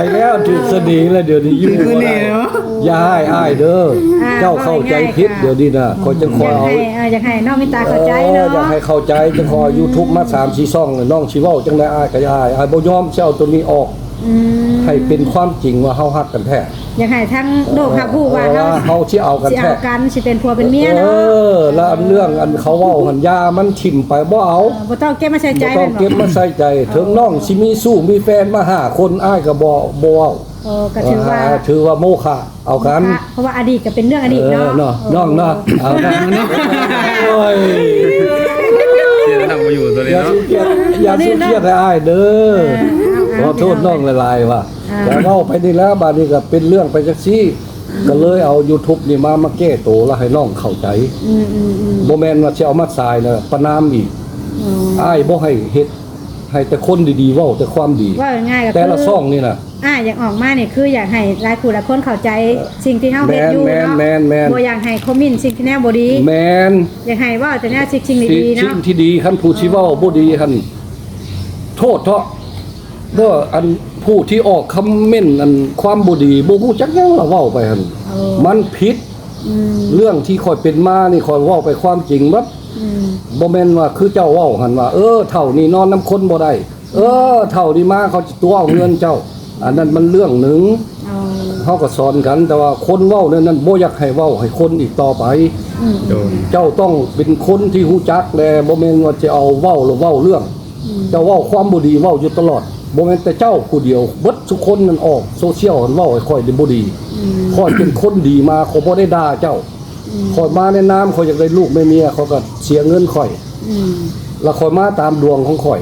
ໄປແລ້ວ ຖືກສະເໜ່ແລ້ວ ດຽວນີ້ຢູ່ ຖືກສະເໜ່ແລ້ວ. ຢ່າຮ້າຍອ້າຍເດີ ອ່າ ເຈົ້າເຂົ້າໃຈຜິດ ເວົ້າງ່າຍໆ ດຽວນີ້ນະ ຂ້ອຍຈຶ່ງຂໍເອົາ ຢາກໃຫ້ ເອີ ຢາກໃຫ້ນ້ອງມິນຕາເຂົ້າໃຈເນາະ ເອີ ຢາກໃຫ້ເຂົ້າໃຈ ຈຶ່ງຂໍເອົາຢູທູບມາສາມສີ່ຊ່ອງ ນ້ອງຊິເວົ້າຈັ່ງໃດອ້າຍກໍຢ່າ ອ້າຍ ອ້າຍບໍ່ຍອມ ຊິເອົາໂຕນີ້ອອກ ອືມ ໃຫ້ເປັນຄວາມຈິງວ່າເຮົາຮັກກັນແທ້ ຢາກໃຫ້ທັງໂລກຮັບຮູ້ວ່າ ເອີ ເຮົາ ເຮົາຊິເອົາກັນ ຊິເອົາ ແທ້ ກັນ ຊິເປັນຜົວເປັນເມຍເນາະ ເອີ ແລ້ວອັນເລື່ອງອັນເຂົາເວົ້າຫັ້ນ ຢ່າມັນຖິ້ມໄປ ບໍ່ເອົາ ເອີ ບໍ່ຕ້ອງເກັບມາໃສ່ໃຈ ບໍ່ຕ້ອງເກັບມາໃສ່ໃຈ ເອີ ເຖິງນ້ອງຊິມີຊູ້ມີແຟນມາຫ້າຄົນ ອ້າຍກໍບໍ່ ບໍ່ເວົ້າ ເອີ ກໍຖືວ່າ ອ່າ ຖືວ່າໂມຄະ ເອົາກັນ ໂມຄະ ເພາະວ່າອະດີດກໍເປັນເລື່ອງອະດີດເນາະ ເອີ ເນາະ ເອີ ນ້ອງເນາະ ເອີ ເອົານະ ໂອ້ຍ ເສຍນ້ຳບໍ່ຢູ່ຕົວນີ້ເນາະ ຢ່າສູ່ຄຽດ ຢ່າສູ່ຄຽດໃຫ້ອ້າຍເດີ ເອີ ເອົາ ເອົາ ຂໍໂທດນ້ອງຫຼາຍໆວ່າ ອ່າ ແຕ່ເວົ້າໄປນີ້ແລ້ວ ບາດນີ້ກໍເປັນເລື່ອງໄປຈັ່ງຊີ້ ກໍເລີຍເອົາຢູທູບນີ້ມາ ມາແກ້ໂຕ ແລ້ວໃຫ້ນ້ອງເຂົ້າໃຈ ອືມໆໆ ບໍ່ແມ່ນວ່າຊິເອົາມາສາຍແລ້ວປະນາມອີກ ອໍ ອ້າຍບໍ່ໃຫ້ເຮັດ ໃຫ້ແຕ່ຄົນດີໆເວົ້າແຕ່ຄວາມດີ ເວົ້າງ່າຍໆກໍຄື ແຕ່ລະຊ່ອງນີ້ນະ ອ້າຍຢາກອອກມານີ້ ຄືຢາກໃຫ້ຫຼາຍຜູ້ຫຼາຍຄົນເຂົ້າໃຈ ເອີ ສິ່ງທີ່ເຮົາເຮັດຢູ່ເນາະ ແມ່ນໆໆໆ ບໍ່ຢາກໃຫ້ຄອມເມັນສິ່ງທີ່ແນວບໍ່ດີ ແມ່ນ ຢາກໃຫ້ເວົ້າແຕ່ແນວສິ່ງ ສິ່ງດີໆເນາະ ສິ່ງທີ່ດີ ຄັນຜູ້ຊິເວົ້າບໍ່ດີຫັ້ນ ໂທດເທາະ ເດີ ອັນຜູ້ທີ່ອອກຄອມເມັນອັນຄວາມບໍ່ດີ ບໍ່ຮູ້ຈັກຫຍັງລະເວົ້າໄປຫັ້ນ ເອີ ມັນຜິດ ອືມ ເລື່ອງທີ່ຂ້ອຍເປັນມານີ້ ຂ້ອຍເວົ້າໄປຄວາມຈິງໝົດ ອືມ ບໍ່ແມ່ນວ່າຄືເຈົ້າເວົ້າຫັ້ນວ່າ ເອີ ເຖົ້ານີ້ນອນນຳຄົນບໍ່ໄດ້ ເອີ ເຖົ້ານີ້ມາເຂົາຈະຕົວະເງິນເຈົ້າ ອັນນັ້ນມັນເລື່ອງໜຶ່ງ ອໍ ເຮົາກໍສອນກັນ ແຕ່ວ່າຄົນເວົ້າແນວນັ້ນ ບໍ່ຢາກໃຫ້ເວົ້າໃຫ້ຄົນອີກຕໍ່ໄປ ອືມ ໂດຍ ເຈົ້າຕ້ອງເປັນຄົນທີ່ຮູ້ຈັກແດ່ ບໍ່ແມ່ນວ່າຈະເອົາເວົ້າແລ້ວເວົ້າເລື່ອງ ອືມ ເຈົ້າເວົ້າຄວາມບໍ່ດີເວົ້າຢູ່ຕະຫຼອດ ບໍ່ແມ່ນແຕ່ເຈົ້າຜູ້ດຽວ ເບິດທຸກຄົນນັ້ນອອກໂຊຊຽວຫັ້ນເວົ້າໃຫ້ຂ້ອຍນີ້ບໍ່ດີ ອືມ ຂ້ອຍເປັນຄົນດີມາ ຂ້ອຍບໍ່ໄດ້ດ່າເຈົ້າ ອືມ ຂ້ອຍມາໃນນາມ ຂ້ອຍຢາກໄດ້ລູກໄດ້ເມຍ ຂ້ອຍກໍເສຍເງິນຂ້ອຍ ອືມ ແລ້ວຂ້ອຍມາຕາມດວງຂອງຂ້ອຍ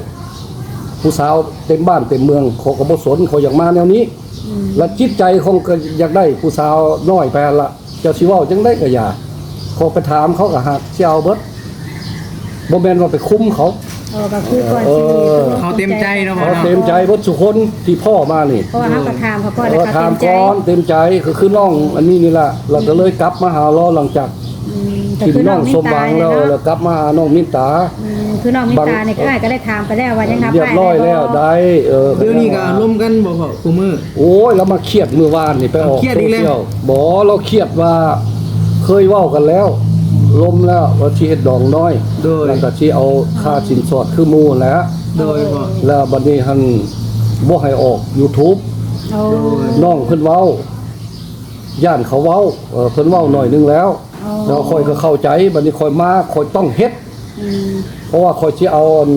ຜູ້ສາວເຕັມບ້ານເຕັມເມືອງ ຂ້ອຍກໍບໍ່ສົນ ຂ້ອຍຢາກມາແນວນີ້ ອືມ ແລ້ວຈິດໃຈຂອງ ກໍຢາກໄດ້ຜູ້ສາວນ້ອຍໄປຫັ້ນລະ ເຈົ້າຊິເວົ້າຈັ່ງໃດກໍຢ່າ ເຂົາໄປຖາມເຂົາກໍຮັກ ຊິເອົາເບິດ ບໍ່ແມ່ນວ່າໄປຄຸມເຂົາ ເອີ ກໍຄືກ່ອນຊິ ເອີ ເຂົາເຕັມໃຈເນາະ ເຂົາເນາະ ເຕັມໃຈເບິດສູ່ຄົນທີ່ພໍ້ມານີ້ ເພາະວ່າເຮົາກໍຖາມເຂົາກ່ອນ ເອີ ແລ້ວເຂົາເຕັມໃຈ ຖາມກ່ອນ ເຕັມໃຈ ກໍຄືນ້ອງອັນນີ້ນີ້ລະ ແລ້ວກໍເລີຍກັບມາຫາລາວ ຫຼັງຈາກ ອືມ ທີ່ນ້ອງສົມຫວັງແລ້ວ ແລ້ວກັບມາຫານ້ອງມິນຕາ ອືມ ຄືນ້ອງມິນຕານີ້ ຄືອ້າຍກໍໄດ້ຖາມໄປແລ້ວວ່າຍັງຮັບ ຮຽບຮ້ອຍແລ້ວ ໄດ້ ເອີ ດຽວນີ້ກໍລົມກັນບໍ່ພໍ່ ຄູ່ມື້ ໂອ້ຍ ລາວມາຄຽດມື້ວານນີ້ ໄປອອກໂຊຊຽວ ບໍ່ ລາວຄຽດວ່າເຄີຍເວົ້າກັນແລ້ວ ລົມແລ້ວວ່າຊິເຮັດດອງນ້ອຍ ໂດຍ ແລ້ວກໍຊິເອົາຄ່າສິນສອດຄືໝູ່ແຫຼະ ໂດຍ ແລ້ວບັດນີ້ຫັ້ນບໍ່ໃຫ້ອອກຢູທູບ ໂອ້ ໂດຍ ນ້ອງເພິ່ນເວົ້າ ຢ້ານເຂົາເວົ້າ ເອີ ເພິ່ນເວົ້າໜ້ອຍໜຶ່ງແລ້ວ ໂອ້ ແລ້ວຂ້ອຍກໍເຂົ້າໃຈ ບັດນີ້ຂ້ອຍມາ ຂ້ອຍຕ້ອງເຮັດ ອືມ ເພາະວ່າຂ້ອຍຊິເອົາອັນ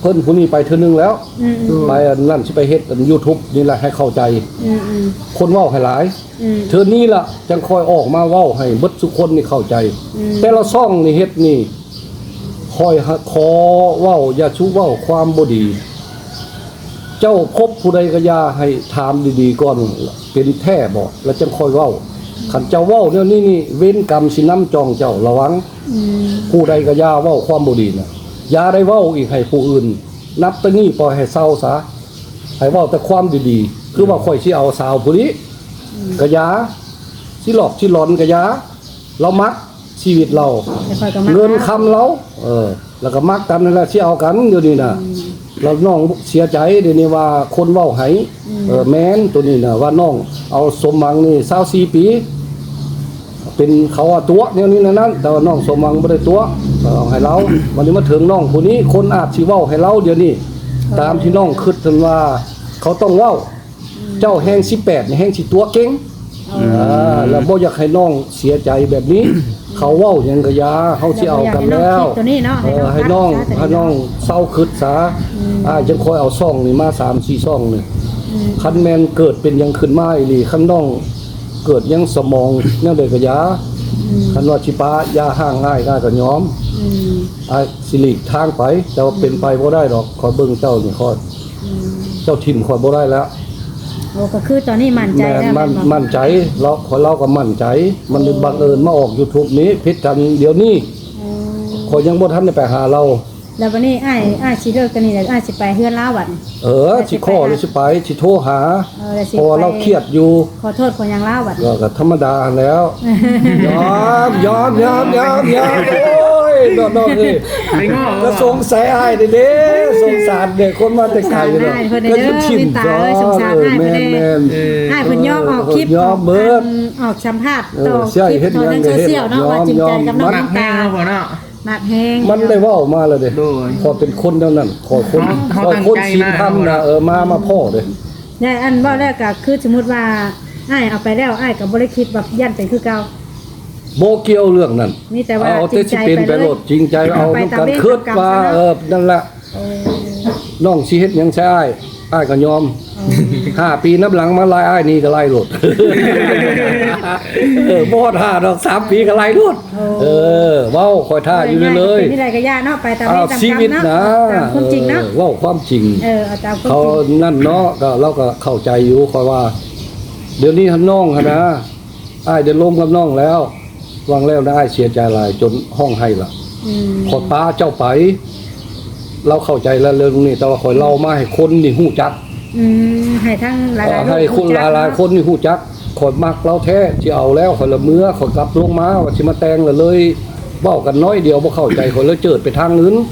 ເພິ່ນຜູ້ນີ້ໄປເທື່ອໜຶ່ງແລ້ວ ອືມໆ ໄປອັນນັ້ນ ຊິໄປເຮັດອັນຢູທູບນີ້ແຫຼະໃຫ້ເຂົ້າໃຈ ອືມໆ ຄົນເວົ້າໃຫ້ຫຼາຍ ອືມ ເທື່ອນີ້ລະຈັ່ງຄ່ອຍອອກມາເວົ້າໃຫ້ເບິດທຸກຄົນນີ້ເຂົ້າໃຈ ອືມ ແຕ່ລະຊ່ອງນີ້ເຮັດນີ້ ຂ້ອຍຂໍເວົ້າ ຢ່າຊຸເວົ້າຄວາມບໍ່ດີ ເຈົ້າພົບຜູ້ໃດກໍຢ່າ ໃຫ້ຖາມດີໆກ່ອນ ເປັນແທ້ບໍ່ ແລ້ວຈັ່ງຄ່ອຍເວົ້າ ຄັນເຈົ້າເວົ້າແນວນີ້ນີ້ ເວນກຳຊິນຳຈອງເຈົ້າ ລະວັງ ອືມ ຜູ້ໃດກໍຢ່າເວົ້າຄວາມບໍ່ດີນະ ຢ່າໄດ້ເວົ້າອີກໃຫ້ຜູ້ອື່ນ ນັບແຕ່ນີ້ປ່ອຍໃຫ້ເຊົາຊະ ໃຫ້ເວົ້າແຕ່ຄວາມດີໆ ຄືວ່າຂ້ອຍຊິເອົາສາວຜູ້ນີ້ ອືມ ກໍຢ່າ ຊິຫຼອກຊິຫຼອນກໍຢ່າ ລາວມັກຊີວິດລາວ ແຕ່ຂ້ອຍກໍມັກ ເງິນຄຳລາວ ເອີ ແລ້ວກໍມັກກັນນັ້ນແຫຼະ ຊິເອົາກັນດຽວນີ້ນະ ອືມ ແລ້ວນ້ອງເສຍໃຈດຽວນີ້ວ່າຄົນເວົ້າໃຫ້ ອືມ ເອີ ແມ່ນໂຕນີ້ນະ ວ່ານ້ອງເອົາສົມຫວັງນີ້ຊາວສີ່ປີ ເປັນເຂົາວ່າຕົວະແນວນີ້ແນວນັ້ນ ແຕ່ວ່ານ້ອງສົມຫວັງບໍ່ໄດ້ຕົວະ ເອີ ເອົາໃຫ້ລາວ ບັດນີ້ມາເຖິງນ້ອງຜູ້ນີ້ ຄົນອາດຊິເວົ້າໃຫ້ລາວດຽວນີ້ ເອີ ຕາມທີ່ນ້ອງຄິດຫັ້ນວ່າເຂົາຕ້ອງເວົ້າ ເຈົ້າແຮງສິບແປດນີ້ແຮງຊິຕົວະເກັ່ງ ເອີ ອ່າ ແລ້ວບໍ່ຢາກໃຫ້ນ້ອງເສຍໃຈແບບນີ້ ເຂົາເວົ້າຫຍັງກໍຢ່າ ເຮົາຊິເອົາກັນແລ້ວ ເອີ ໃຫ້ນ້ອງ ໃຫ້ນ້ອງເຊົາຄິດຊະ ອືມ ອ້າຍຈັ່ງຄ່ອຍເອົາຊ່ອງນີ້ມາສາມສີ່ຊ່ອງນີ້ ອືມ ຄັນແມ່ນເກີດເປັນຫຍັງຂຶ້ນມາອີ່ຫຼີ ຄັນນ້ອງເກີດຫຍັງສະໝອງແນວໃດກໍຢ່າ ອືມ ຄັນວ່າຊິປະຢ່າຮ້າງອ້າຍ ອ້າຍກໍຍອມ ອືມ ອ້າຍຊິຫຼີກທາງໄປ ແຕ່ວ່າເປັນໄປບໍ່ໄດ້ດອກ ຂ້ອຍເບິ່ງເຈົ້ານີ້ ຂ້ອຍ ອືມ ເຈົ້າຖິ້ມຂ້ອຍບໍ່ໄດ້ແລ້ວ ໂອ້ ກໍຄືຕອນນີ້ໝັ້ນໃຈແລ້ວ ແມ່ນ ໝັ້ນ ໝັ້ນໃຈ ລາວ ຂ້ອຍ ລາວກໍໝັ້ນໃຈ ມັນ ໂອ້ ບັງເອີນມາອອກຢູທູບນີ້ ຜິດກັນດຽວນີ້ ອືມ ຂ້ອຍຍັງບໍ່ທັນໄດ້ໄປຫາລາວ ແລ້ວບັດນີ້ອ້າຍ ອ້າຍຊິເລີກກັນນີ້ແຫຼະ ອ້າຍຊິໄປເຮືອນລາວບັດ ເອີ ຊິຂໍ ຫຼືຊິໄປ ຊິໂທຫາ ເອີ ຊິ ເພາະວ່າລາວຄຽດຢູ່ ຂໍໂທດຂໍຫຍັງລາວບັດ ກໍ ກໍທຳມະດາຫັ້ນແຫຼ້ວ ຍອມ ຍອມ ຍອມ ຍອມ ຍອມ ໂອ້ຍ ເອີຍ ນ້ອງໆເອີຍ ໄປງໍ້ ກໍສົງໄສອ້າຍເດ້ ສົງສານເດ້ ຄົນມາແຕ່ໄກເນາະ ສົງສານອ້າຍເພິ່ນເດ້ ກໍຄິດ ເມດຕາເອີຍ ສົງສານອ້າຍເພິ່ນເດ້ ເອີ ແມ່ນໆ ອ້າຍເພິ່ນຍອມອອກຄລິບ ຍອມເບິດ ອັນ ອອກສຳພາດ ເອີ ຕໍ່ຄລິບ ເຮັດຫຍັງກໍເຮັດ ທາງໂຊຊຽວເນາະ ວ່າຈິງໃຈກັບນ້ອງ ມັກແຮງເນາະ ນ້ອງຕາ ມັກແຮງ ມັນໄດ້ເວົ້າມາແລ້ວເດ້ ໂດຍ ຂ້ອຍເປັນຄົນແນວນັ້ນ ຂ້ອຍຄົນ ຂ້ອຍຄົນສີນທຳນະ ເອີ ມາ ມາພໍ້ເດ້ ແລະ ອັນເວົ້າແລ້ວກໍຄືສົມມຸດວ່າອ້າຍເອົາໄປແລ້ວ ອ້າຍກໍບໍ່ໄດ້ຄິດວ່າຢ້ານເປັນຄືເກົ່າ ບໍ່ກ່ຽວເລື່ອງນັ້ນ ມີແຕ່ວ່າເອົາແຕ່ຊິເປັນໄປໂລດ ຈິງໃຈໄປເລີຍ ຈິງໃຈເອົານຳກັນ ຄິດວ່າ ເອີ ນັ້ນລະ ເອີ ນ້ອງຊິເຮັດຫຍັງໃສ່ອ້າຍ ອ້າຍກໍຍອມ ເອີ ຫ້າປີນຳຫຼັງມາໄລ່ອ້າຍໜີກໍໄລ່ໂລດ ເອີ ບໍ່ຮອດຫ້າດອກ ສາມປີກໍໄລ່ໂລດ ເອີ ເອີ ເວົ້າຂ້ອຍຖ້າຢູ່ເລີຍ ເປັນໃດກໍຢ່າເນາະ ໄປຕາມເວນຕາມກຳເນາະ ເອົາຊີວິດນະ ຕາມຄວາມຈິງເນາະ ເອີ ເວົ້າຄວາມຈິງ ເອີ ເອົາຕາມຄວາມຈິງ ເຂົານັ້ນເນາະ ກໍ ລາວກໍເຂົ້າໃຈຢູ່ ຂ້ອຍວ່າ ດຽວນີ້ຫັ້ນນ້ອງຫັ້ນນະ ອ້າຍໄດ້ລົມກັບນ້ອງແລ້ວ ຫວ່າງແລ້ວນະ ອ້າຍເສຍໃຈຫຼາຍຈົນຮ້ອງໄຫ້ລະ ອືມ ຂ້ອຍປາເຈົ້າໄປ ລາວເຂົ້າໃຈແລ້ວເລື່ອງນີ້ ແຕ່ວ່າຂ້ອຍເລົ່າມາໃຫ້ຄົນນີ້ຮູ້ຈັກ ອືມ ໃຫ້ທັງຫຼາຍໆ ເອີ ໃຫ້ຄົນຫຼາຍໆຄົນນີ້ຮູ້ຈັກ ຂ້ອຍມັກລາວແທ້ ຊິເອົາແລ້ວ ຂ້ອຍລະເມືອ ຂ້ອຍກັບລົງມາ ວ່າຊິມາແຕ່ງ ລະເລີຍເວົ້າກັນໜ້ອຍດຽວ ບໍ່ເຂົ້າໃຈ ຂ້ອຍເລີຍເຈີດໄປທາງອື່ນ ອື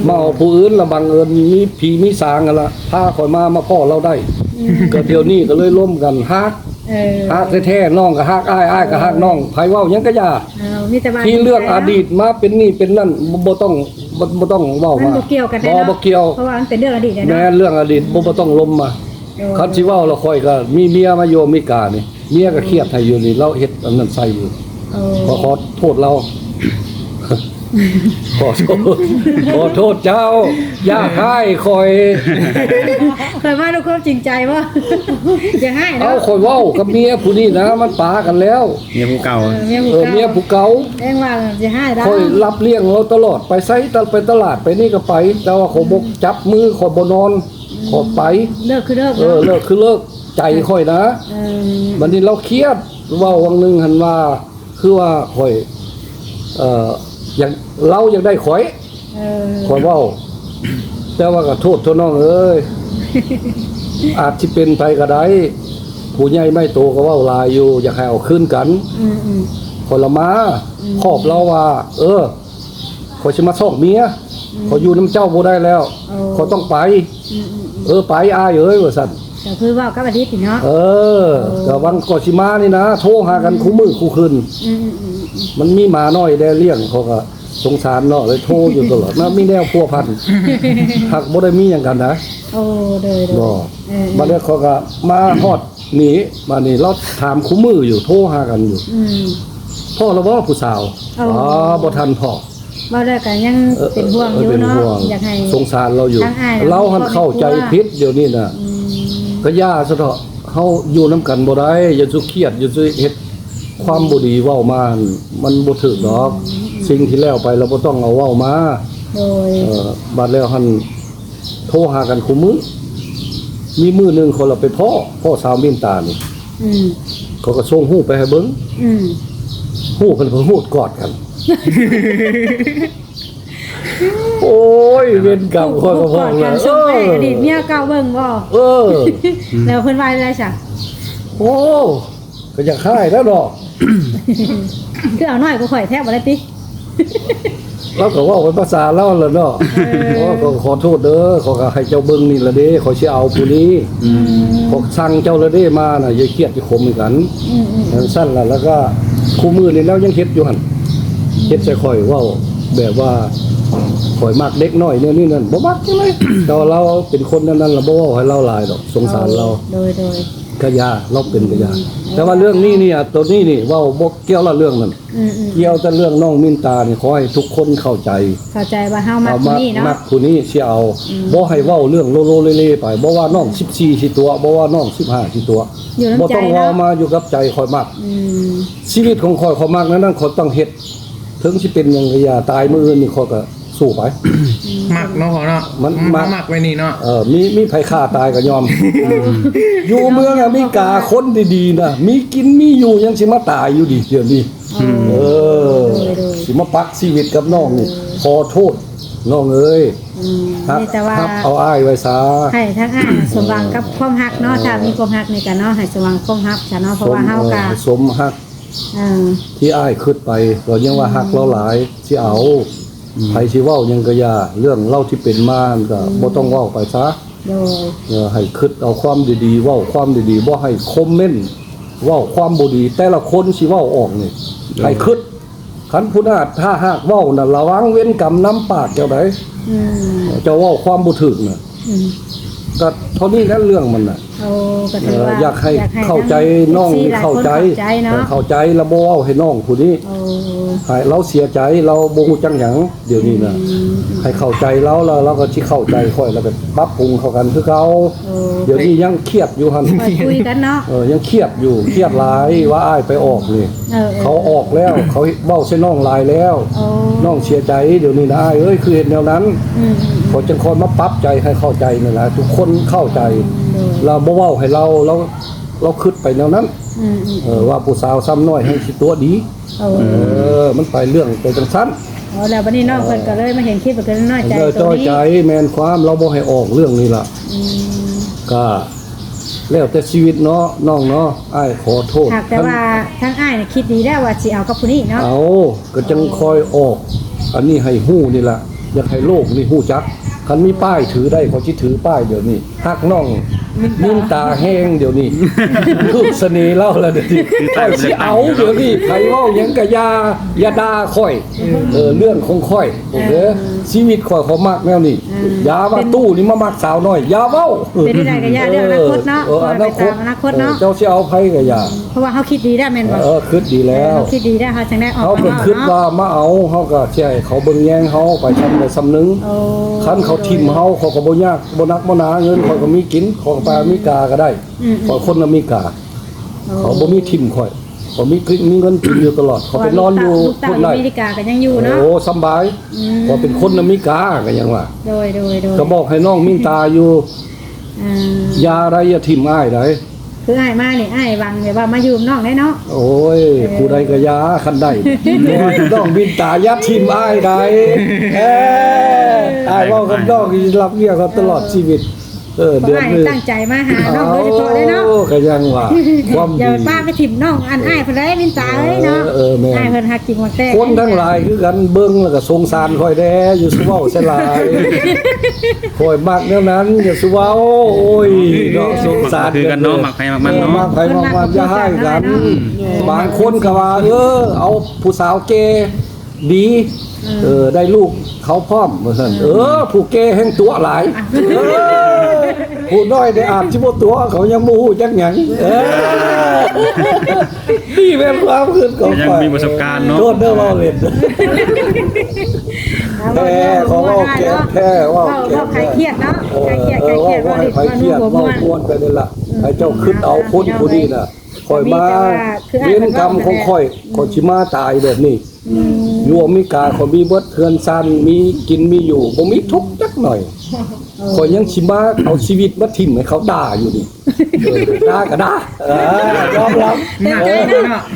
ມ ມາເອົາຜູ້ອື່ນ ລະບັງເອີນມີຜີມີສາງຫັ້ນລະ ພາຂ້ອຍມາ ມາພໍ້ລາວໄດ້ ອືມ ກໍດຽວນີ້ກໍເລີຍລົມກັນ ຮັກ ເອີ ຮັກແທ້ໆ ນ້ອງກໍຮັກອ້າຍ ອ້າຍກໍຮັກນ້ອງ ເອີ ໃຜເວົ້າຫຍັງກໍຢ່າ ເອີ ມີແຕ່ວ່າທີ່ເລື່ອງອະດີດມາເປັນນີ້ເປັນນັ້ນ ບໍ່ ບໍ່ຕ້ອງ ບໍ່ ບໍ່ຕ້ອງເວົ້າ ມັນມາ ບໍ່ກ່ຽວກັນແທ້ເນາະ ບໍ່ ບໍ່ກ່ຽວ ເພາະວ່າມັນເປັນເລື່ອງອະດີດແລ້ວເນາະ ແມ່ນເລື່ອງອະດີດ ບໍ່ ບໍ່ຕ້ອງລົມມາ ໂດຍ ຄັນຊິເວົ້າລະຂ້ອຍກໍມີເມຍມາຢູ່ອາເມລິການີ້ ເມຍກໍຄຽດໃຫ້ຢູ່ນີ້ ລາວເຮັດອັນນັ້ນໃສ່ຢູ່ ເອີ ຂໍ ຂໍໂທດລາວ ຂໍໂທດ ຂໍໂທດເຈົ້າ ຢ່າຮ້າຍຂ້ອຍ ຂ້ອຍເວົ້າດ້ວຍຄວາມຈິງໃຈບໍ່? ຢ່າຮ້າຍເນາະ ເອົ້າ ຂ້ອຍເວົ້າກັບເມຍຜູ້ນີ້ນະ ມັນປາກັນແລ້ວ ເມຍຜູ້ເກົ່າ ເອີ ເມຍຜູ້ເກົ່າ ເອີ ເມຍຜູ້ເກົ່າ ແມ່ນວ່າຊິຮ້າຍດາ ຂ້ອຍຮັບລ້ຽງລາວຕະຫຼອດ ໄປໃສ ໄປຕະຫຼາດ ໄປນີ້ກໍໄປ ແຕ່ວ່າຂ້ອຍບໍ່ ອືມ ຈັບມື ຂ້ອຍບໍ່ນອນ ອືມ ຂ້ອຍໄປ ເລີກຄືເລີກ ເອີ ເນາະ ເລີກຄືເລີກ ໃຈຂ້ອຍນະ ເອີ ບັດນີ້ລາວຄຽດ ເວົ້າຫວ່າງໜຶ່ງຫັ້ນວ່າ ຄືວ່າຂ້ອຍ ເອີ ຢາກ ລາວຢາກໄດ້ຂ້ອຍ ເອີ ຂ້ອຍເວົ້າ ແຕ່ວ່າກໍໂທດເຖາະນ້ອງເອີຍ ອາດຊິເປັນໄປກໍໄດ້ ຜູ້ໃຫຍ່ໃຫຍ່ໂຕກໍເວົ້າຫຼາຍຢູ່ ຢາກໃຫ້ເອົາຄືນກັນ ອືມໆ ຂ້ອຍລະມາ ອືມ ຂອບລາວວ່າ ເອີ ຂ້ອຍຊິມາຊອກເມຍ ອືມ ຂ້ອຍຢູ່ນຳເຈົ້າບໍ່ໄດ້ແລ້ວ ໂອ້ ຂ້ອຍຕ້ອງໄປ ອືມໆໆ ເອີ ໄປອ້າຍເອີຍ ວ່າຊັ້ນ ກໍຄືເວົ້າກັບອະດີດນີ້ເນາະ ເອີ ໂອ້ ກໍຫວ່າງກ່ອນຊິມານີ້ນະ ໂທຫາກັນ ອືມ ຄູ່ມື້ຄູ່ຄືນ ອືມໆໆໆ ມັນມີໝານ້ອຍແດ່ລ້ຽງ ເຂົາກໍສົງສານເນາະ ເລີຍໂທຢູ່ຕະຫຼອດ ມັນມີແນວພົວພັນ ຫາກບໍ່ໄດ້ມີຫຍັງກັນນະ ໂອ້ ໂດຍໆ ບໍ່ ເອີໆ ບັດນີ້ເຂົາກໍມາຮອດນີ້ ບັດນີ້ລາວຖາມຄູ່ມື້ຢູ່ ໂທຫາກັນຢູ່ ອືມ ພໍ້ລະບໍ່ຜູ້ສາວ ໂອ້ ອໍ ບໍ່ທັນພໍ້ ເວົ້າແລ້ວກໍຍັງ ເອີ ເປັນຫ່ວງຢູ່ເນາະ ເປັນຫ່ວງ ຢາກໃຫ້ ສົງສານລາວຢູ່ ທາງອ້າຍລາວຫັ້ນເຂົ້າໃຈຜິດດຽວນີ້ນະ ອືມ ກໍຢ່າຊະເຖາະ ເຮົາຢູ່ນຳກັນບໍ່ໄດ້ ຢ່າສູ່ຄຽດ ຢ່າສູ່ເຮັດຄວາມບໍ່ດີເວົ້າມາ ມັນບໍ່ຖືກດອກ ອືມ ສິ່ງທີ່ແລ້ວໄປລະບໍ່ຕ້ອງເອົາເວົ້າມາ ໂດຍ ເອີ ບາດແລ້ວຫັ້ນ ໂທຫາກັນຄູ່ມື້ ມີມື້ໜຶ່ງຂ້ອຍລະໄປພໍ້ ພໍ້ສາວມິນຕານີ້ ອືມ ເຂົາກໍສົ່ງຮູບໄປໃຫ້ເບິ່ງ ອືມ ຮູບເພິ່ນກໍຮູບກອດກັນ ໂອ້ຍ ເວນກຳ ຂ້ອຍກໍບອກແລ້ວ ສົ່ງໃຫ້ອະດີດເມຍເກົ່າເບິ່ງບໍ່? ເອີ ແລ້ວເພິ່ນວ່າຈັ່ງໃດຊະ? ໂອ້ ກໍຢາກຮ້າຍແລ້ວເນາະ ຄືເອົານ້ອຍກວ່າຂ້ອຍແທ້ບໍ່ໄດ້ຕິ? ລາວກໍເວົ້າເປັນພາສາລາວແຫຼະເນາະ ເອີ ໂອ້ ກໍຂໍໂທດເດີ ຂ້ອຍກໍໃຫ້ເຈົ້າເບິ່ງນີ້ລະເດ້ ຂ້ອຍຊິເອົາຜູ້ນີ້ ອືມ ຂ້ອຍສັ່ງເຈົ້າລະເດ້ ມານະ ຢ່າຄຽດຢ່າຂົມໃຫ້ກັນ ອືມໆ ຈັ່ງຊັ້ນລະ ແລ້ວກໍຄູ່ມື້ນີ້ລາວຍັງເຮັດຢູ່ຫັ້ນ ເຮັດໃສ່ຂ້ອຍ ເວົ້າແບບວ່າຂ້ອຍມັກເດັກນ້ອຍແນວນີ້ນັ້ນ ບໍ່ມັກຈັ່ງໃດ ແຕ່ວ່າລາວເປັນຄົນແນວນັ້ນລະ ບໍ່ເວົ້າໃຫ້ລາວຫຼາຍດອກ ສົງສານລາວ ໂດຍໆ ກະຢ່າ ລາວເປັນກະຢ່າ ອືມ ແຕ່ວ່າເລື່ອງນີ້ນີ້ ໂຕນີ້ນີ້ເວົ້າບໍ່ກ່ຽວລະເລື່ອງນັ້ນ ອືມໆ ກ່ຽວແຕ່ເລື່ອງນ້ອງມິນຕານີ້ ຂໍໃຫ້ທຸກຄົນເຂົ້າໃຈ ເຂົ້າໃຈວ່າເຮົາມັກຜູ້ນີ້ເນາະ ເຮົາມັກ ມັກຜູ້ນີ້ຊິເອົາ ອືມ ບໍ່ໃຫ້ເວົ້າເລື່ອງໂລໆເລໆໄປ ບໍ່ວ່ານ້ອງສິບສີ່ຊິຕົວະ ບໍ່ວ່ານ້ອງສິບຫ້າຊິຕົວະ ບໍ່ຕ້ອງເວົ້າມາ ຢູ່ກັບໃຈຂ້ອຍມັກ ອືມ ຊີວິດຂອງຂ້ອຍ ຂ້ອຍມັກແນວນັ້ນ ຂ້ອຍຕ້ອງເຮັດ ເຖິງຊິເປັນຫຍັງກໍຢ່າ ຕາຍມື້ອື່ນນີ້ຂ້ອຍກໍ ສູ້ໄປ ມັກເນາະພໍ່ເນາະ ມັນມັກ ມັກໄວ້ນີ້ເນາະ ເອີ ມີ ມີໃຜຂ້າຕາຍກໍຍອມ ເອີ ຢູ່ເມືອງອາເມລິກາຄົນດີໆນະ ມີກິນມີຢູ່ ຍັງຊິມາຕາຍຢູ່ດີດຽວນີ້ ອືມ ເອີ ໂດຍໆ ຊິມາປັກຊີວິດກັບນ້ອງນີ້ ເອີ ຂໍໂທດນ້ອງເອີຍ ອືມ ຮັບ ມີແຕ່ວ່າ ຮັບເອົາອ້າຍໄວ້ຊະ ໃຫ້ທາງອ້າຍສົມຫວັງກັບຄວາມຮັກເນາະ ເອີ ຖ້າມີຄວາມຮັກນີ້ກໍເນາະ ໃຫ້ສົມຫວັງຄວາມຮັກຊະເນາະ ເພາະວ່າເຮົາກໍ ເອີ ສົມຮັກ ອ່າ ທີ່ອ້າຍຄິດໄປ ກໍຍັງວ່າ ອືມ ຮັກລາວຫຼາຍ ຊິເອົາ ອືມ ໃຜຊິເວົ້າຫຍັງກໍຢ່າ ເລື່ອງລາວທີ່ເປັນມາຫັ້ນກໍ ອືມ ບໍ່ຕ້ອງເວົ້າໄປຊະ ໂດຍ ເອີ ໃຫ້ຄິດເອົາຄວາມດີໆ ເວົ້າຄວາມດີໆ ບໍ່ໃຫ້ຄອມເມັນເວົ້າຄວາມບໍ່ດີ ແຕ່ລະຄົນຊິເວົ້າອອກນີ້ ໂດຍ ໃຫ້ຄິດ ຄັນຜູ້ນັ້ນຖ້າຫາກເວົ້ານະ ລະວັງເວນກຳນຳປາກເຈົ້າໃດ໋ ອືມ ເຈົ້າເວົ້າຄວາມບໍ່ຖືກນະ ອືມ ກໍເທົ່ານີ້ແຫຼະເລື່ອງມັນນະ ໂອ້ ກໍຖືວ່າ ເອີ ຢາກໃຫ້ ຢາກໃຫ້ເຂົ້າໃຈ ທາງ ນ້ອງນີ້ເຂົ້າໃຈ ເອັຟຊີຫຼາຍຄົນເຂົ້າໃຈເນາະ ເອີ ເຂົ້າໃຈ ລາວບໍ່ເວົ້າໃຫ້ນ້ອງຜູ້ນີ້ ໂອ້ ໃຫ້ລາວເສຍໃຈ ລາວບໍ່ຮູ້ຈັກຫຍັງ ດຽວນີ້ນະ ອືມ ໃຫ້ເຂົ້າໃຈລາວ ແລ້ວລາວກໍຊິເຂົ້າໃຈຂ້ອຍ ແລ້ວກໍປັບປຸງເຂົ້າກັນຄືເກົ່າ ໂອ້ ດຽວນີ້ຍັງຄຽດຢູ່ຫັ້ນ ຄ່ອຍຄຸຍກັນເນາະ ເອີ ຍັງຄຽດຢູ່ ຄຽດຫຼາຍວ່າອ້າຍໄປອອກນີ້ ເອີໆ ເຂົາອອກແລ້ວ ເຂົາເວົ້າໃສ່ນ້ອງຫຼາຍແລ້ວ ໂອ້ ນ້ອງເສຍໃຈ ດຽວນີ້ນະອ້າຍເອີຍ ຄືເຮັດແນວນັ້ນ ອືມໆໆ ຂ້ອຍຈຶ່ງຄ່ອຍມາປັບໃຈໃຫ້ເຂົ້າໃຈນີ້ລະ ທຸກຄົນເຂົ້າໃຈ ໂດຍ ລາວບໍ່ເວົ້າໃຫ້ລາວ ລາວ ລາວຄິດໄປແນວນັ້ນ ອືມໆໆ ເອີ ວ່າຜູ້ສາວຊຳນ້ອຍແຮ່ງຊິຕົວະດີ ໂອ້ ເອີ ມັນໄປເລື່ອງໄປຈັ່ງຊັ້ນ ອໍ ແລ້ວບັດນີ້ນ້ອງເພິ່ນກໍເລີຍມາເຫັນຄລິບ ກໍເລີຍນ້ອຍໃຈ ເອີ ໂຕນີ້ ນ້ອຍໃຈ ແມ່ນຄວາມ ລາວບໍ່ໃຫ້ອອກເລື່ອງນີ້ລະ ອືມ ກໍແລ້ວແຕ່ຊີວິດເນາະ ນ້ອງເນາະ ອ້າຍຂໍໂທດ ຫາກແຕ່ວ່າທາງອ້າຍນີ້ຄິດດີແລ້ວວ່າຊິເອົາກັບຜູ້ນີ້ເນາະ ເອົາ ກໍຈັ່ງຄ່ອຍອອກ ອັນນີ້ໃຫ້ຮູ້ນີ້ລະ ຢາກໃຫ້ໂລກນີ້ຮູ້ຈັກ ຄັນມີປ້າຍຖືໄດ້ ຂ້ອຍຊິຖືປ້າຍດຽວນີ້ ຮັກນ້ອງມິນຕາແຮງດຽວນີ້ ຖືກສະເໜ່ລາວລະດຽວນີ້ ຂ້ອຍຊິເອົາດຽວນີ້ ໃຜເວົ້າຫຍັງກະຢ່າ ຢ່າດ່າຂ້ອຍ ເອີ ເລື່ອງຂອງຂ້ອຍ ເອີ ຊີວິດຂ້ອຍ ຂ້ອຍມັກແນວນີ້ ຢ່າວ່າຕູ້ນີ້ມາມັກສາວນ້ອຍ ຢ່າເວົ້າ ເປັນໄດ້ກະຢ່າ ເລື່ອງອະນາຄົດເນາະ ເອີ ອະນາຄົດ ເອີ ເຈົ້າຊິເອົາໃຜກະຢ່າ ເພາະວ່າເຮົາຄິດດີແລ້ວແມ່ນບໍ່? ເອີ ຄິດດີແລ້ວ ເຮົາຄິດດີແລ້ວ ເຮົາຈັ່ງໄດ້ອອກ ເຮົາກໍຄິດວ່າມາເອົາ ເຮົາກໍຊິໃຫ້ເຂົາເບິ່ງແຍງເຮົາໄປຊ່ຳໃດຊ່ຳໜຶ່ງ ໂອ້ ຄັນເຂົາຖິ້ມເຮົາ ເຂົາກໍບໍ່ຍາກ ບໍ່ໜັກບໍ່ໜາ ເງິນຂ້ອຍກໍມີກິນ ຂ້ອຍກໍໄປອາເມລິກາກໍໄດ້ ອືມໆ ຂ້ອຍຄົນອາເມລິກາ ໂອ້ ເຂົາບໍ່ມີຖິ້ມຂ້ອຍ ຂ້ອຍມີກິນ ມີເງິນກິນຢູ່ຕະຫຼອດ ເຂົາໄປນອນຢູ່ພຸ້ນໄດ້ ອາເມລິກາກໍຍັງຢູ່ເນາະ ໂອ້ ສຳບາຍ ອືມ ຂ້ອຍເປັນຄົນອາເມລິກາກໍຍັງວ່າ ໂດຍໆໆ ກໍບອກໃຫ້ນ້ອງມິນຕາຢູ່ ອືມ ຢ່າໄດ໋ ຢ່າຖິ້ມອ້າຍໄດ໋ ຄືອ້າຍມານີ້ ອ້າຍຫວັງແບບວ່າມາຢູ່ນຳນ້ອງໄດ້ເນາະ ໂອ້ຍ ເອີ ຜູ້ໃດກໍຢ່າ ຄັນໄດ້ ນ້ອງມິນຕາຢ່າຖິ້ມອ້າຍໄດ໋ ເອີ ອ້າຍເວົ້າກັບນ້ອງນີ້ ຮັບເມຍເຂົາຕະຫຼອດຊີວິດ ເອີ ເດືອນນີ້ຕັ້ງໃຈມາຫານ້ອງໂດຍສະເພາະເລີຍເນາະ ໂອ້ ກໍຍັງວ່າ ຄວາມດີ ຢ່າໄປປະໄປຖິ້ມນ້ອງ ອັນອ້າຍເພິ່ນໄດ໋ ມິນຕາເອີຍເນາະ ເອີໆ ແມ່ນ ອ້າຍເພິ່ນຮັກຈິງຮັກແທ້ ຄົນທັງຫຼາຍຄືກັນ ເບິ່ງແລ້ວກໍສົງສານຂ້ອຍແດ່ ຢ່າສູ່ເວົ້າໃສ່ຫຼາຍ ຂ້ອຍມັກແນວນັ້ນ ຢ່າສູ່ເວົ້າ ໂອ້ຍ ເນາະ ສົງສານ ຄືກັນເນາະ ມັກໃຜມັກມັນເນາະ ມັກໃຜມັກມັນ ຢ່າຮ້າຍກັນ ບາງຄົນກໍວ່າ ເອີ ເອົາຜູ້ສາວແກ່ດີ ເອີ ເອີ ໄດ້ລູກເຂົາພ້ອມ ວ່າຊັ້ນ ເອີ ຜູ້ແກ່ແຮ່ງຕົວະຫຼາຍ ເອີ ຜູ້ນ້ອຍນີ້ອາດຊິບໍ່ຕົວະ ເຂົາຍັງບໍ່ຮູ້ຈັກຫຍັງ ເອີ ນີ້ແມ່ນຄວາມຄິດຂອງຂ້ອຍ ຍັງມີປະສົບການເນາະ ໂທດເດີ ເວົ້າເຫຼັ້ນ ແຕ່ເຂົາເວົ້າແກ່ແທ້ ເວົ້າ ເວົ້າ ເວົ້າຄລາຍຄຽດເນາະ ເອີ ຄລາຍຄຽດ ເອີ ຄລາຍຄຽດ ເວົ້າ ເວົ້າໃຫ້ຄລາຍຄຽດ ເວົ້າມ່ວນ ເວົ້າມ່ວນໄປນີ້ລະ ອືມ ໃຫ້ເຈົ້າຄິດເອົາຄົນຜູ້ນີ້ນະ ຂ້ອຍມາເວນກຳຂອງຂ້ອຍ ອືມ ຂ້ອຍຊິມາຕາຍແບບນີ້ ອືມ ຢູ່ອາເມລິກາ ຂ້ອຍມີເບິດເຮືອນຊານ ມີກິນມີຢູ່ ບໍ່ມີທຸກຈັກໜ້ອຍ ເອີ ຂ້ອຍຍັງຊິມາເອົາຊີວິດມາຖິ້ມໃຫ້ເຂົາດ່າຢູ່ນີ້ ເອີ ດ່າກໍດ່າ ເອີ ຍອມຮັບ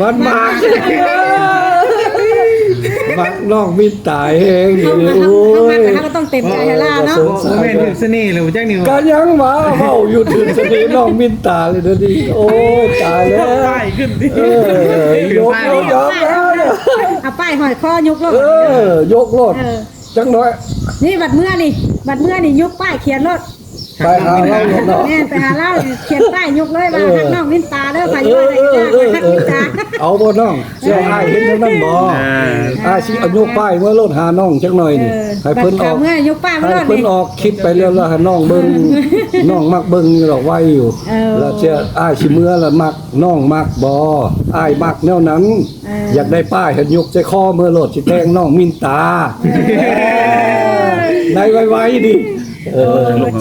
ມັນມາ ມັນມາ ມັກນ້ອງມິນຕາແຮງນີ້ ໂອ້ຍ ເຮົາມັກ ເຮົາກໍຕ້ອງເຕັມໃຈໃຫ້ລາວເນາະ ໂອ້ ແມ່ນຖືກສະເໜ່ແລ້ວຈັກນີ້ ກໍຍັງວ່າເວົ້າຢູ່ຖືກສະເໜ່ນ້ອງມິນຕາເລີຍເດີນີ້ ໂອ້ຍ ຕາຍແລ້ວ ປ້າຍຂຶ້ນ ເອີ ຍົກ ຍົກ ເອົາປ້າຍຫ້ອຍຄໍ ຍົກໂລດ ເອີ ຍົກໂລດ ເອີ ຈັກໜ້ອຍ ນີ້ບັດເມືອນີ້ ບັດເມືອນີ້ຍົກປ້າຍຂຽນໂລດ ໄປຫາລາວໂລດເນາະ ແມ່ນ ໄປຫາລາວ ຂຽນປ້າຍຍົກເລີຍວ່າ ເອີ ຮັກນ້ອງມິນຕາເດີ ໃຜວ່າໄດ້ກໍໄດ້ ເອີ ຮັກມິນຕາ ເອີ ເອີ ເອົາບໍ່ນ້ອງ ຊິໃຫ້ເຫັນເທົ່ານັ້ນບໍ່ ເອີ ອ້າຍຊິຍົກປ້າຍເມືອໂລດ ຫານ້ອງຈັກໜ້ອຍນີ້ ເອີ ໃຫ້ເພິ່ນອອກ ບັດເຂົາເມືອຍົກປ້າຍມາໂລດ ໃຫ້ເພິ່ນອອກຄລິບໄປແລ້ວ ແລ້ວໃຫ້ນ້ອງເບິ່ງ ນ້ອງມັກເບິ່ງນີ້ດອກໄວຢູ່ ເອີ ແລ້ວຊິ ອ້າຍຊິເມືອແລ້ວມັກ ນ້ອງມັກບໍ່ ອ້າຍມັກແນວນັ້ນ ເອີ ຢາກໄດ້ປ້າຍ ໃຫ້ຍົກໃສ່ຄໍເມືອໂລດ ຊິແຕ່ງນ້ອງມິນຕາ ເອີ ໃນໄວໆນີ້ ເອີ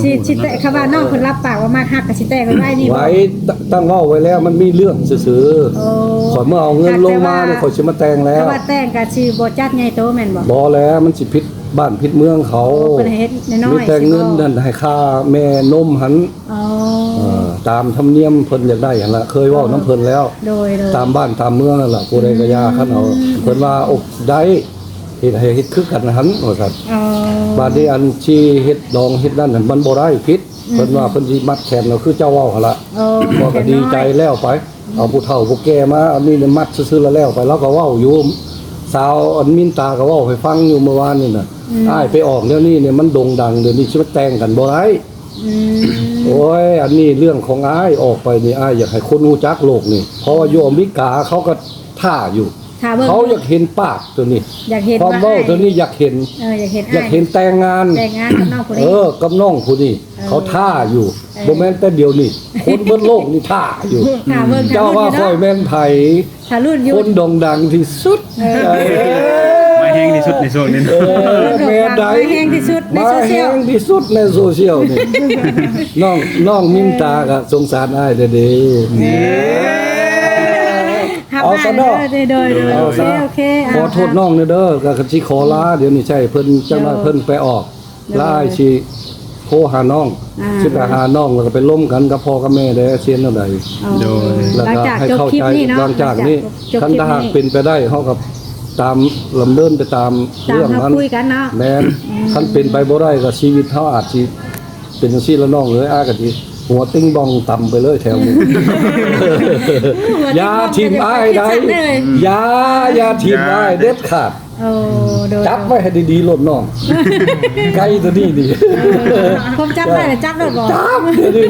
ຊິ ຊິແຕ່ ຄຳວ່ານ້ອງເພິ່ນຮັບປາກວ່າມັກຮັກກໍຊິແຕ່ງໄວໆນີ້ບໍ່ ໄວ້ ຕັ້ງເວົ້າໄວ້ແລ້ວ ມັນມີເລື່ອງຊື່ໆ ໂອ້ ຂ້ອຍເມື່ອເອົາເງິນລົງມານີ້ ຂ້ອຍຊິມາແຕ່ງແລ້ວ ຄຳວ່າແຕ່ງກໍຊິບໍ່ຈັດໃຫຍ່ໂຕແມ່ນບໍ່ ບໍ່ແລ້ວ ມັນຊິຜິດບ້ານຜິດເມືອງເຂົາ ໂອ້ ເພິ່ນໃຫ້ເຮັດນ້ອຍໆ ມີແຕ່ເງິນຫັ້ນໃຫ້ຄ່າແມ່ນົມຫັ້ນ ອໍ ເອີ ຕາມທຳນຽມເພິ່ນຢາກໄດ້ຫັ້ນລະ ເຄີຍເວົ້ານຳເພິ່ນແລ້ວ ໂດຍໆ ຕາມບ້ານຕາມເມືອງຫັ້ນລະ ຜູ້ໃດກໍຢ່າ ອືມ ຄັນເອົາ ເພິ່ນວ່າ ໂອ້ ໄດ້ ເຮັດໃຫ້ເຮັດຄືກັນຫັ້ນ ວ່າຊັ້ນ ອໍ ບາດນີ້ອັນຊິເຮັດດອງເຮັດນັ້ນຫັ້ນ ມັນບໍ່ໄດ້ ຜິດ ອືມ ເພິ່ນວ່າເພິ່ນຊິມັດແຂນເຮົາ ຄືເຈົ້າເວົ້າຫັ້ນລະ ອໍ ຂ້ອຍກໍດີໃຈແລ້ວໄປ ເອົາຜູ້ເຖົ້າຜູ້ແກ່ມາ ອັນນີ້ມັດຊື່ໆ ແລ້ວແລ້ວໄປ ລາວກໍເວົ້າຢູ່ ສາວອັນມິນຕາກໍເວົ້າໃຫ້ຟັງຢູ່ເມື່ອວານນີ້ນະ ອືມ ອ້າຍໄປອອກແນວນີ້ນີ້ມັນໂດ່ງດັງ ດຽວນີ້ຊິມາແຕ່ງກັນບໍ່ໄດ້. ອືມ ໂອ້ຍ ອັນນີ້ເລື່ອງຂອງອ້າຍ ອອກໄປນີ້ ອ້າຍຢາກໃຫ້ຄົນຮູ້ຈັກໂລກນີ້ ເພາະວ່າຢູ່ອາເມລິກາເຂົາກໍຖ້າຢູ່ ຖ້າເບິ່ງ ເຂົາຢາກເຫັນປາກໂຕນີ້ ຢາກເຫັນ ຄວາມເວົ້າ ວ່າອ້າຍ ໂຕນີ້ຢາກເຫັນ ເອີ ຢາກເຫັນ ຢາກເຫັນ ອ້າຍ ແຕ່ງງານ ແຕ່ງງານກັບນ້ອງຜູ້ນີ້ ເອີ ກັບນ້ອງຜູ້ນີ້ ເອີ ເຂົາຖ້າຢູ່ ເອີ ບໍ່ແມ່ນແຕ່ດຽວນີ້ ຄົນເບິດໂລກນີ້ຖ້າຢູ່ ຖ້າເບິ່ງ ເຈົ້າວ່າຂ້ອຍແມ່ນໃຜ ຖ້າລຸ້ນຢູ່ ຄົນໂດ່ງດັງທີ່ສຸດ ເອີ ເອີ ມາແຮງທີ່ສຸດໃນຊ່ວງນີ້ ເອີ ແມ່ນໃດ ມາແຮງທີ່ສຸດໃນໂຊຊຽວ ມາແຮງທີ່ສຸດໃນໂຊຊຽວນີ້ ນ້ອງ ນ້ອງມິນຕາກໍສົງສານອ້າຍແດ່ເດ້ ເອີ ເອົາຊະເນາະ ໂດຍ ໂດຍ ໂດຍ ເອົາຊະ ໂອເຄ ໂອເຄ ຂໍໂທດນ້ອງແດ່ເດີ ກໍຊິຂໍລາ ດຽວນີ້ໃຊ້ເພິ່ນ ຈັກໜ້ອຍເພິ່ນໄປອອກ ລາຍຊິໂທຫານ້ອງ ອ່າ ຊິໄປຫານ້ອງ ແລ້ວກໍໄປລົມກັນກັບພໍ່ກັບແມ່ແດ່ ຊິເຮັດແນວໃດ ໂດຍ ແລ້ວກໍໃຫ້ເຂົ້າໃຈ ຫຼັງຈາກຈົບຄລິບນີ້ເນາະ ຫຼັງຈາກນີ້ ຫຼັງຈາກຈົບຄລິບນີ້ ຄັນຖ້າຫາກເປັນໄປໄດ້ ເຮົາກໍຕາມ ດຳເນີນໄປຕາມເລື່ອງມັນ ຕາມເຮົາຄຸຍກັນເນາະ ແມ່ນ ອືມ ຄັນເປັນໄປບໍ່ໄດ້ ກໍຊີວິດເຮົາອາດຊິເປັນຈັ່ງຊີ້ລະນ້ອງເອີຍ ອ້າຍກໍຊິຫົວຕິງບອງຕຳໄປເລີຍແຖວນີ້ ຢ່າຖິ້ມອ້າຍໄດ໋ ຢ່າ ຢ່າຖິ້ມອ້າຍເດັດຂາດ ໂອ້ ໂດຍ ຈັບໄວ້ໃຫ້ດີໆໂລດນ້ອງ ໄກ່ຕົວນີ້ນີ້ ເອີ ຜົມຈັບໄດ້ ຈັບໂລດບໍ່ ຈັບ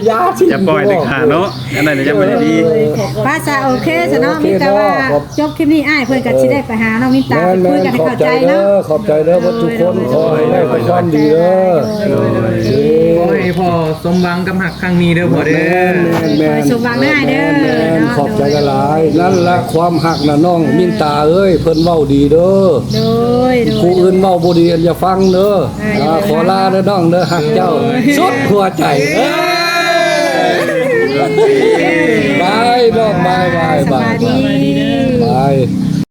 ຢ່າຖິ້ມ ຢ່າປ່ອຍເດັດຂາດເນາະ ອັນນັ້ນຈະບໍ່ໄດ້ດີ ເອີ ໄປຊະ ໂອເຄຊະເນາະ ໂອເຄ ມີແຕ່ວ່າ ເນາະ ຈົບຄລິບນີ້ ອ້າຍເພິ່ນກໍ ເອີ ຊິໄດ້ໄປຫານ້ອງມິນຕາ ແມ່ນໆ ໄປຄຸຍກັນໃຫ້ເຂົ້າໃຈເນາະ ຂອບໃຈເດີ ຂອບໃຈເດີ ເບິດທຸກຄົນ ໂດຍ ຂໍໃຫ້ໄດ້ແຕ່ຄວາມດີເດີ ໂດຍ ໂດຍ ໂດຍ ຂໍໃຫ້ພໍ່ສົມຫວັງກັບຮັກ ຄັ້ງນີ້ເດີພໍ່ເດີ ແມ່ນໆ ແມ່ນໆ ຂໍໃຫ້ສົມຫວັງເດີອ້າຍເດີ ແມ່ນໆ ເນາະ ຂອບໃຈຫຼາຍໆ ໂດຍ ນັ້ນລະຄວາມຮັກນະນ້ອງ ເອີ ມິນຕາເອີຍ ເພິ່ນເວົ້າດີເດີ ໂດຍ ໂດຍ ຜູ້ອື່ນເວົ້າບໍ່ດີອັນຢ່າຟັງເດີ ເອີ ອ່າ ຂໍລາເດີນ້ອງເດີ ຮັກເຈົ້າ ໂດຍ ສຸດຫົວໃຈ ເອີ ບາຍ ບາຍ ບາຍ ບາຍ ສະບາຍດີ